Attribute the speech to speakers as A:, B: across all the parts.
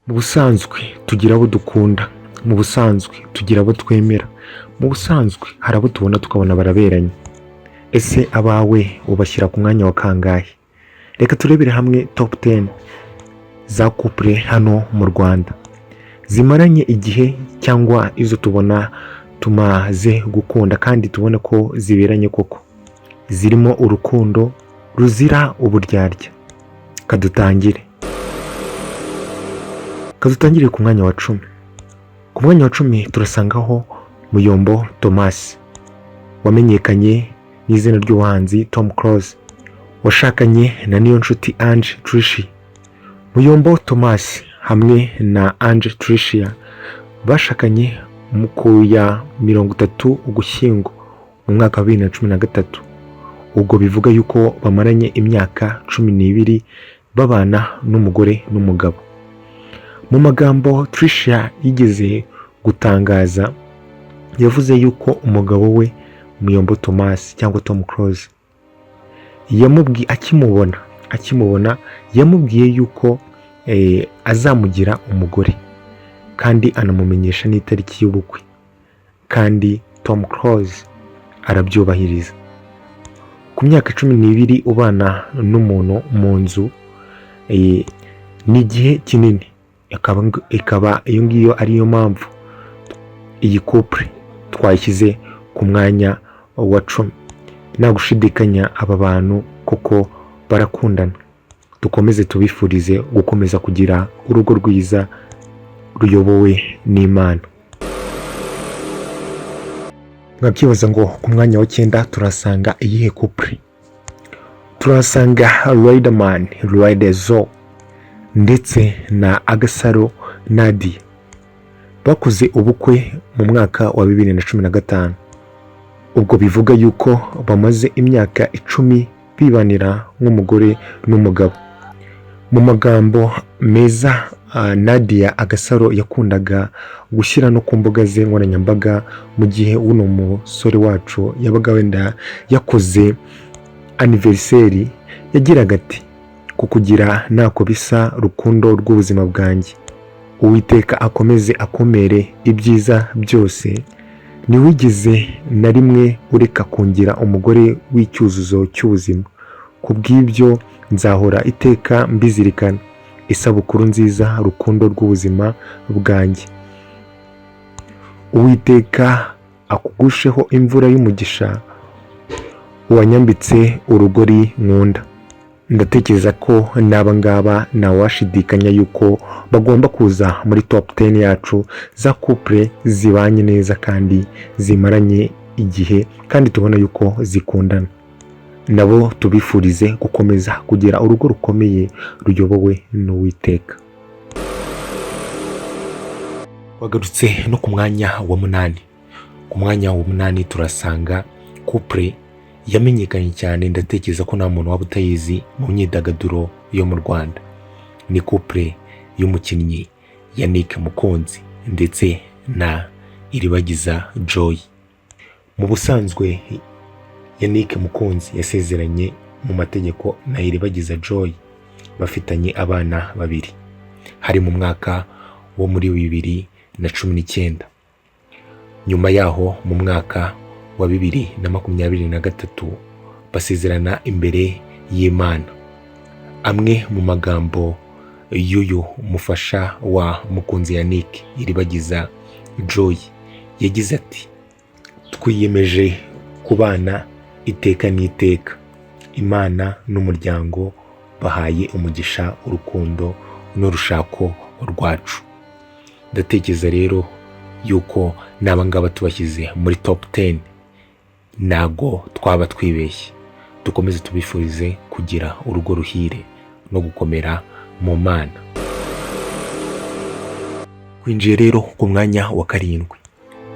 A: Mu busanzwe tugira abo dukunda, mu busanzwe tugira abo twemera, mu busanzwe hari abo tubona tukabona baraberanye. Ese abawe ubashyira ku mwanya wa kangahe? Reka turebere hamwe top 10 za couple hano mu Rwanda zimaranye igihe, cyangwa izo tubona tumaze gukunda kandi tubona ko ziberanye koko, zirimo urukundo ruzira uburyarya. Kadutangire ku mwanya wa 10. Ku mwanya wa 10 turasangaho Muyombo Thomas, wamenyekanye n'izina ry'ubuhanzi Tom Close, washakanye na Niyonshuti Ange Tricia. Muyombo Thomas hamwe na Ange Tricia bashakanye mu ku ya 30 Ugushyingo mu mwaka wa 2013. Ubwo bivuga yuko bamaranye imyaka 12 babana n'umugore n'umugabo. Mu magambo Tricia yigeze gutangaza, yavuze yuko umugabo we Muyombo Thomas cyangwa Tom Close yamubwiye akimubona yamubwiye yuko azamugira umugore, kandi anamumenyesha n'itariki y'ubukwe, kandi Tom Close arabyubahiriza. Ku myaka 12 ubana n'umuntu mu nzu ni igihe kinini, ikaba iyo ngiyo ariyo mpamvu iyi couple twayishyize ku mwanya wa 10. Nta gushidikanya, aba bantu koko barakundana. Dukomeze tubifurize gukomeza kugira urugo rwiza ruyobowe n'Imana. Mwakibaza ngo ku mwanya wa 9 turasanga iyihe couple? Turasanga Riderman Riderzo ndetse na Agasaro Nadia. Bakoze ubukwe mu mwaka wa 2015. Ubwo bivuga yuko bamaze imyaka 10 bibanira nk'umugore n'umugabo. Mu magambo meza Nadia Agasaro yakundaga gushyira no ku mbuga ze nkoranyambaga mu gihe uno musore wacu yabaga wenda yakoze anniversaire, yagiraga ati: "Kukugira ntako bisa, rukundo rw'ubuzima bwanjye. Uwiteka akomeze akomere ibyiza byose. Ntiwigeze na rimwe ureka kungira umugore w'icyuzuzo cy'ubuzima. Ku bw'ibyo nzahora iteka mbizirikana. Isabukuru nziza, rukundo rw'ubuzima bwanjye. Uwiteka akugusheho imvura y'umugisha, wanyambitse urugori nkunda." Ndatekereza ko n'aba ngaba ntawashidikanya yuko bagomba kuza muri top 10 yacu za couple zibanye neza kandi zimaranye igihe, kandi tubona yuko zikundana. Nabo tubifurize gukomeza kugira urugo rukomeye ruyobowe n'Uwiteka. Bagarutse no ku mwanya wa 8. Ku mwanya wa 8 turasanga couple yamenyekanye cyane, ndatekereza ko nta muntu waba utayizi mu myidagaduro yo mu Rwanda. Ni couple y'umukinnyi Yannick Mukunzi ndetse na Iribagiza Joy. Mu busanzwe Yannick Mukunzi yasezeranye mu mategeko na Iribagiza Joy, bafitanye abana babiri. Hari mu mwaka wo muri 2019. Nyuma yaho, mu mwaka wa 2023, basezerana imbere y'Imana. Amwe mu magambo y'uyu mufasha wa Mukunzi Yannick, Iribagiza Joy, yagize ati: "Twiyemeje kubana iteka n'iteka. Imana n'umuryango bahaye umugisha urukundo n'urushako rwacu." Ndatekereza rero yuko n'aba ngaba tubashyize muri top 10 ntago twaba twibeshye. Dukomeze tubifurize kugira urugo ruhire no gukomera mu Mana. Twinjiye rero ku mwanya wa 7.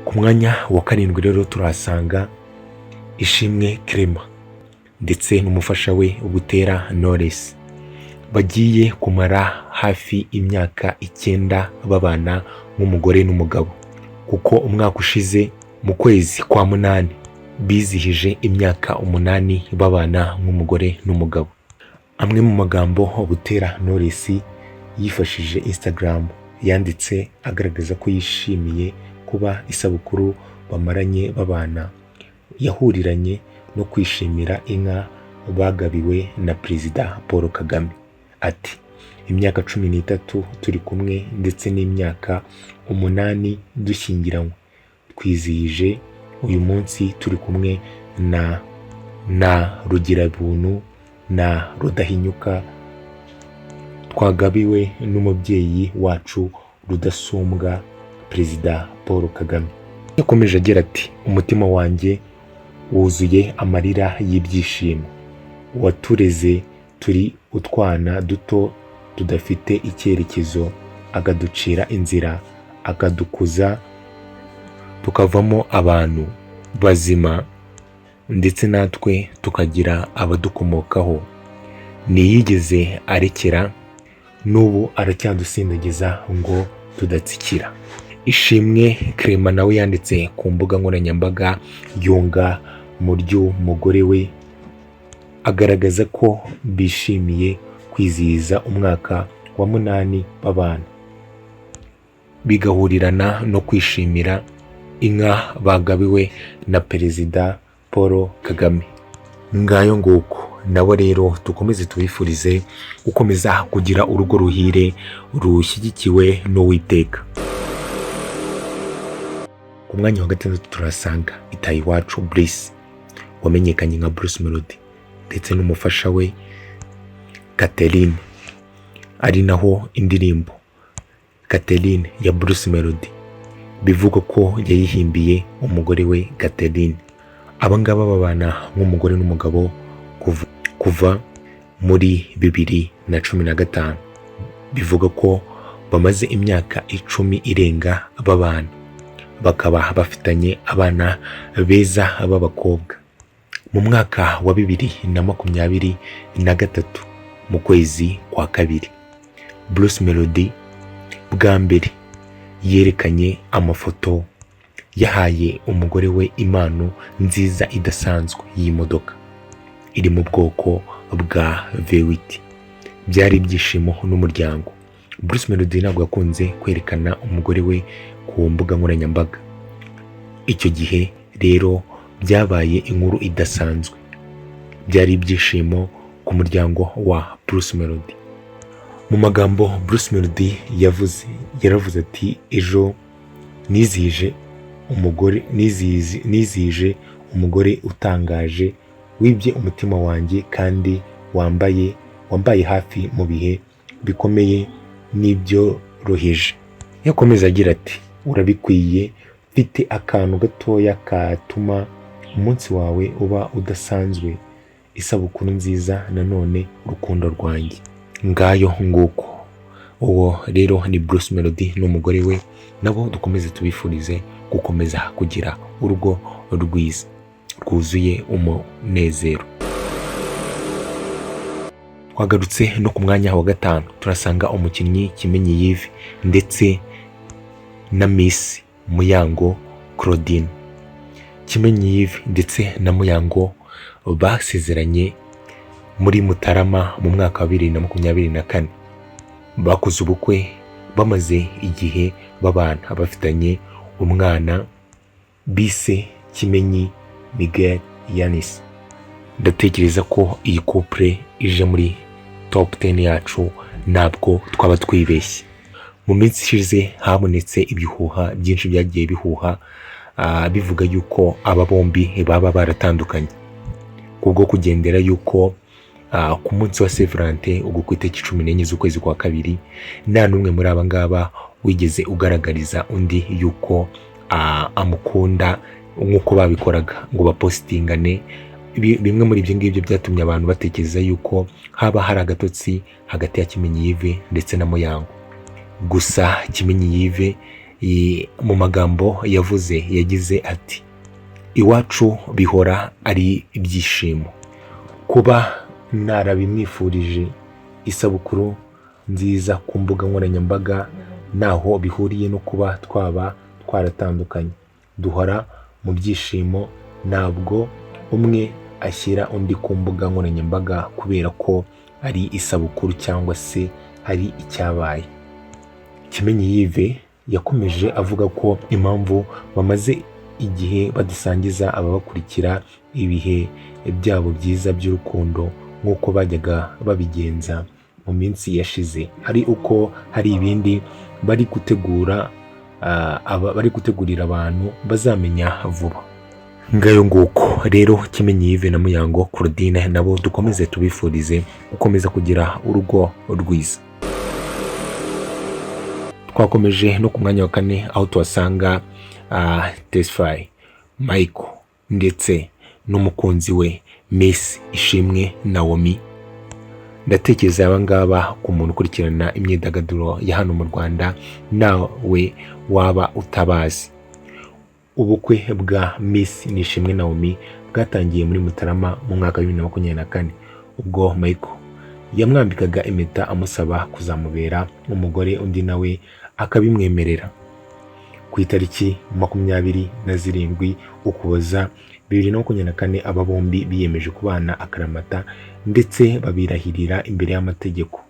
A: Ku mwanya wa 7 rero turahasanga Ishimwe Clement ndetse n'umufasha we Butera Knowless, bagiye kumara hafi imyaka 9 babana nk'umugore n'umugabo, kuko umwaka ushize mu kwezi kwa munani bizihije imyaka 8 babana nk'umugore n'umugabo. Amwe mu magambo Butera Knowless yifashishije Instagram Yanditse agaragaza ko yishimiye kuba isabukuru bamaranye babana yahuriranye no kwishimira inka bagabiwe na Perezida Paul Kagame. Ati imyaka 13 turi kumwe ndetse n'imyaka 8 dushyingiranywe, twizihije uyu munsi turi kumwe na Rugirabuntu na Rudahinyuka, twagabiwe n'umubyeyi wacu Rudasumbwa Perezida Paul Kagame. Yakomeje agira ati umutima wanjye wuzuye amarira y'ibyishimo, watureze turi utwana duto tudafite icyerekezo, akaducira inzira, akadukuza tukavamo abantu bazima ndetse natwe tukagira abadukomokaho. Ntiyigeze arekera, n'ubu aracyadusindagiza ngo tudatsikira. Ishimwe Clement nawe yanditse ku mbuga nkoranyambaga yunga mu ry'umugore we, agaragaza ko bishimiye kwizihiza umwaka wa 8 babana, bigahurirana no kwishimira inka bagabiwe na Perezida Paul Kagame. Ngayo nguko, nabo rero dukomeze tubifurize gukomeza kugira urugo ruhire rushyigikiwe n'Uwiteka. Ku mwanya wa 6 turasanga Itahiwacu Brice wamenyekanye nka Bruce Melody ndetse n'umufasha we Catherine, ari naho indirimbo Catherine ya Bruce Melody bivugwa ko yayihimbiye umugore we Catherine. Aba ngaba babana nk'umugore n'umugabo kuva muri 2015, bivuga ko bamaze imyaka 10 irenga babana, bakaba bafitanye abana beza b'abakobwa. Mu mwaka wa 2023 mu kwezi kwa 2, Bruce Melody bwa mbere yerekanye amafoto yahaye umugore we impano nziza idasanzwe y'imodoka iri mu bwoko bwa V8. Byari ibyishimo n'umuryango. Bruce Melody ntabwo yakunze kwerekana umugore we ku mbuga nkoranyambaga. Icyo gihe rero byabaye inkuru idasanzwe. Byari ibyishimo ku muryango wa Bruce Melody. Mu magambo Bruce Melody yavuze, yaravuze ati ejo nizihije umugore, nizihije umugore utangaje wibye umutima wanjye kandi wambaye hafi mu bihe bikomeye n'ibyoroheje. Yakomeza agira ati urabikwiye, mfite akantu gatoya katuma umunsi wawe uba udasanzwe, isabukuru nziza nanone urukundo rwanjye. Ngayo nguko, uwo rero ni Bruce Melody n'umugore we, nabo dukomeze tubifurize gukomeza kugira urugo rwiza rwuzuye umunezero. Twagarutse no ku mwanya wa 5 turasanga umukinnyi Kimenyi Yves ndetse na Miss Muyango Claudine. Kimenyi Yves ndetse na Muyango basezeranye muri Mutarama mu mwaka wa 2024. Bakoze ubukwe bamaze igihe babana, bafitanye umwana bise Kimenyi Miguel Yanis. Ndatekereza ko iyi couple ije muri top 10 yacu ntabwo twaba twibeshye. Mu minsi ishize habonetse ibihuha byinshi byagiye bihuha bivuga yuko aba bombi baba baratandukanye kubwo kugendera yuko ku munsi wa Saint Valentin, ubwo ku itariki 14 z'ukwezi kwa 2, nta n'umwe muri aba ngaba wigeze ugaragariza undi yuko amukunda nk'uko babikoraga ngo bapositingane. Bimwe muri ibyo ngibyo byatumye abantu batekereza yuko haba hari agatotsi hagati ya Kimenyi Yves ndetse na Muyango. Gusa Kimenyi Yves mu magambo yavuze yagize ati iwacu bihora ari ibyishimo, kuba narabimwifurije isabukuru nziza ku mbuga nkoranyambaga ntaho bihuriye no kuba twaba twaratandukanye, duhora mu byishimo, ntabwo umwe ashyira undi ku mbuga nkoranyambaga kubera ko ari isabukuru cyangwa se hari icyabaye. Kimenyi Yves yakomeje avuga ko impamvu bamaze igihe badasangiza ababakurikira ibihe byabo byiza by'urukundo nk'uko bajyaga babigenza mu minsi yashize, ari uko hari ibindi bari gutegura, bari gutegurira abantu bazamenya vuba. Ngayo nguko rero, Kimenyi Yves na Muyango Claudine nabo dukomeze tubifurize gukomeza kugira urugo rwiza. Twakomeje no ku mwanya wa kane, aho tuhasanga Tesfaye Michael ndetse n'umukunzi we Miss Ishimwe Naomi. Ndatekereza aba ngaba, ku muntu ukurikirana imyidagaduro ya hano mu Rwanda, nawe waba utabazi. Ubukwe bwa Miss Nishimwe Naomi bwatangiye muri Mutarama mu mwaka wa 2024, ubwo Michael yamwambikaga impeta amusaba kuzamubera umugore, undi nawe akabimwemerera. Ku itariki 27 Ukuboza 2024, aba bombi biyemeje kubana akaramata ndetse babirahirira imbere y'amategeko.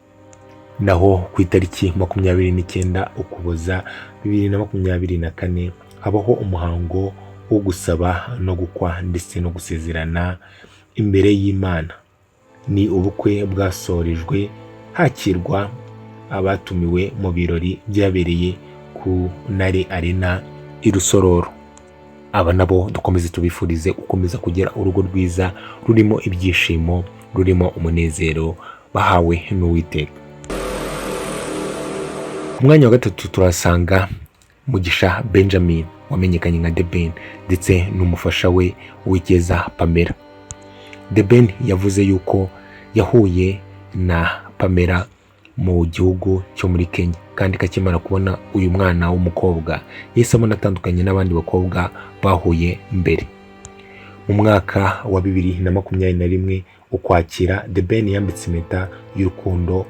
A: Naho ku itariki 29 Ukuboza 2024 habaho umuhango wo gusaba no gukwa ndetse no gusezerana imbere y'Imana. Ni ubukwe bwasorejwe hakirwa abatumiwe mu birori byabereye ku Ntare Arena i Rusororo. Aba nabo dukomeze tubifurize gukomeza kugira urugo rwiza rurimo ibyishimo, rurimo umunezero bahawe n'Uwiteka. Ku mwanya wa gatatu turasanga Mugisha Benjamin wamenyekanye nka The Ben ndetse n'umufasha we Uwicyeza Pamela. The Ben yavuze yuko yahuye na Pamela mu gihugu cyo muri Kenya, kandi ko akimara kubona uyu mwana w'umukobwa yahise abona atandukanye n'abandi bakobwa bahuye mbere. Mu mwaka wa 2021 Ukwakira, The Ben yambitse impeta y'urukundo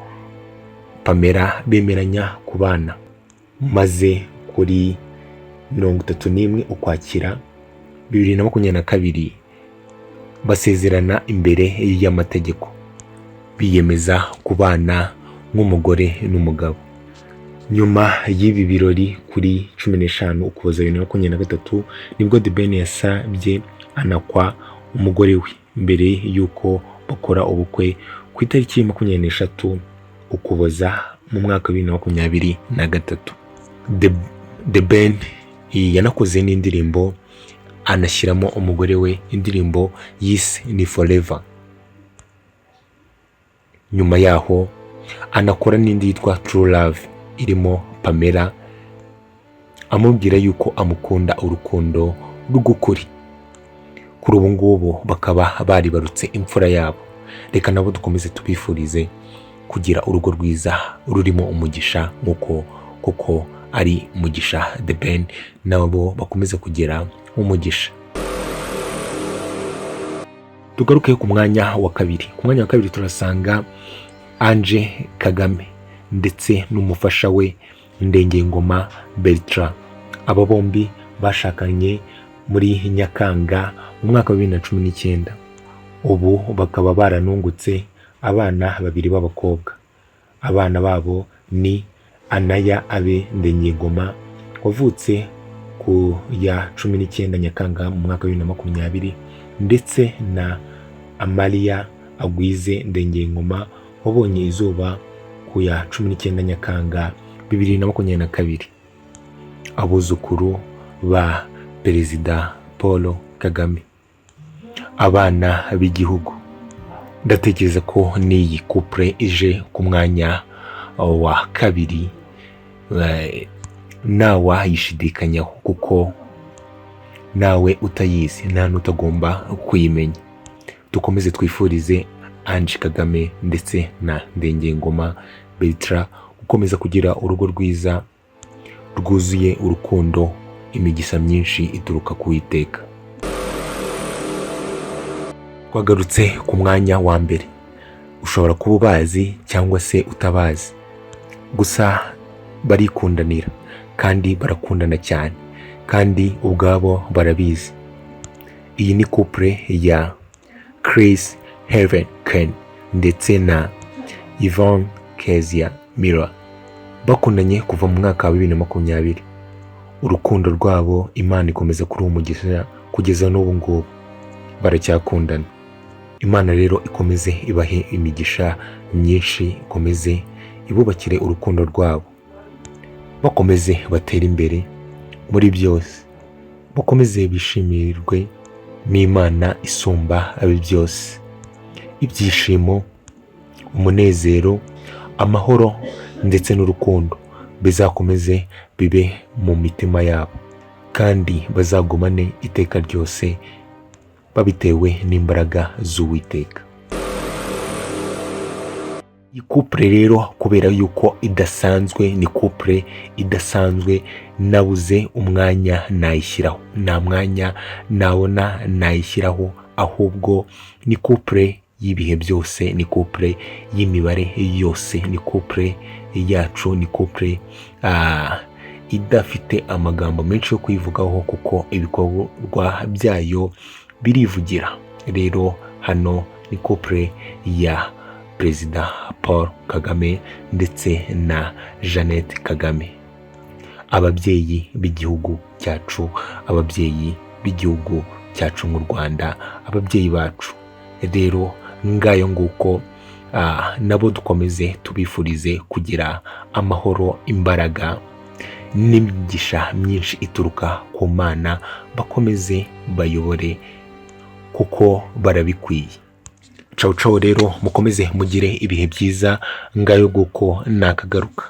A: Pamela, bemeranya kubana, maze kuri 31 Ukwakira 2022 basezerana imbere y'amategeko, biyemeza kubana nk'umugore n'umugabo. Nyuma y'ibi birori, kuri 15 Ukuboza 2023 nibwo The Ben yasabye anakwa umugore we, mbere y'uko bakora ubukwe ku itariki 23 Ukuboza mu mwaka wa 2023. The Ben yanakoze n'indirimbo anashyiramo umugore we, indirimbo yise "Ni Forever". Nyuma yaho anakora n'indi yitwa "True Love" irimo Pamela, amubwira yuko amukunda urukundo rw'ukuri. Kuri ubu ngubu bakaba baribarutse imfura yabo. Reka nabo dukomeze tubifurize kugira urugo rwiza rurimo umugisha, nk'uko koko ari Mugisha The Ben, nabo bakomeze kugira umugisha. Tugaruke ku mwanya wa kabiri. Ku mwanya wa kabiri turasanga Ange Kagame ndetse n'umufasha we Ndengeyingoma Bertrand. Aba bombi bashakanye muri Nyakanga mu mwaka wa 2019, ubu bakaba baranungutse abana babiri b'abakobwa. Abana babo ni Anaya Abe Ndengeyingoma wavutse ku ya 19 Nyakanga mu mwaka wa 2020, ndetse na Amalia Agwize Ndengeyingoma wabonye izuba ku ya 19 Nyakanga 2022, abuzukuru ba Perezida Paul Kagame, abana b'igihugu. Ndatekereza ko n'iyi couple ije ku mwanya wa kabiri ntawayishidikanyaho, kuko nawe utayizi nta n'utagomba kuyimenya. Dukomeze twifurize Ange Kagame ndetse na Ndengeyingoma Bertrand gukomeza kugira urugo rwiza rwuzuye urukundo, imigisha myinshi ituruka ku Uwiteka. Twagarutse ku mwanya wa mbere. Ushobora kuba ubazi cyangwa se utabazi, gusa barikundanira kandi barakundana cyane, kandi ubwabo barabizi. Iyi ni couple ya Chris Hargensen ndetse na Yvonne Kezia Miller. Bakundanye kuva mu mwaka wa 2020. Urukundo rwabo Imana ikomeza kuruha umugisha kugeza n'ubu ngubu baracyakundana. Imana rero ikomeze ibahe imigisha myinshi, ikomeze ibubakire urukundo rwabo, bakomeze batere imbere muri byose, bakomeze bishimirwe n'Imana isumba byose. Ibyishimo, umunezero, amahoro ndetse n'urukundo bizakomeze bibe mu mitima yabo, kandi bazagumane iteka ryose babitewe n'imbaraga z'Uwiteka. Iyi couple rero kubera yuko idasanzwe, ni couple idasanzwe, nabuze umwanya nayishyiraho, nta mwanya nabona nayishyiraho, ahubwo ni couple y'ibihe byose, ni couple y'imibare yose, ni couple yacu, ni couple idafite amagambo menshi yo kuyivugaho kuko ibikorwa byayo birivugira. Rero hano ni couple ya Perezida Paul Kagame ndetse na Jeannette Kagame, ababyeyi b'igihugu cyacu, ababyeyi b'igihugu cyacu nk'u Rwanda, ababyeyi bacu. Rero ngayo nguko, nabo dukomeze tubifurize kugira amahoro, imbaraga n'imigisha myinshi ituruka ku Mana, bakomeze bayobore kuko barabikwiye. Cawu cawu rero, mukomeze mugire ibihe byiza, ngayo nguko nakagaruka.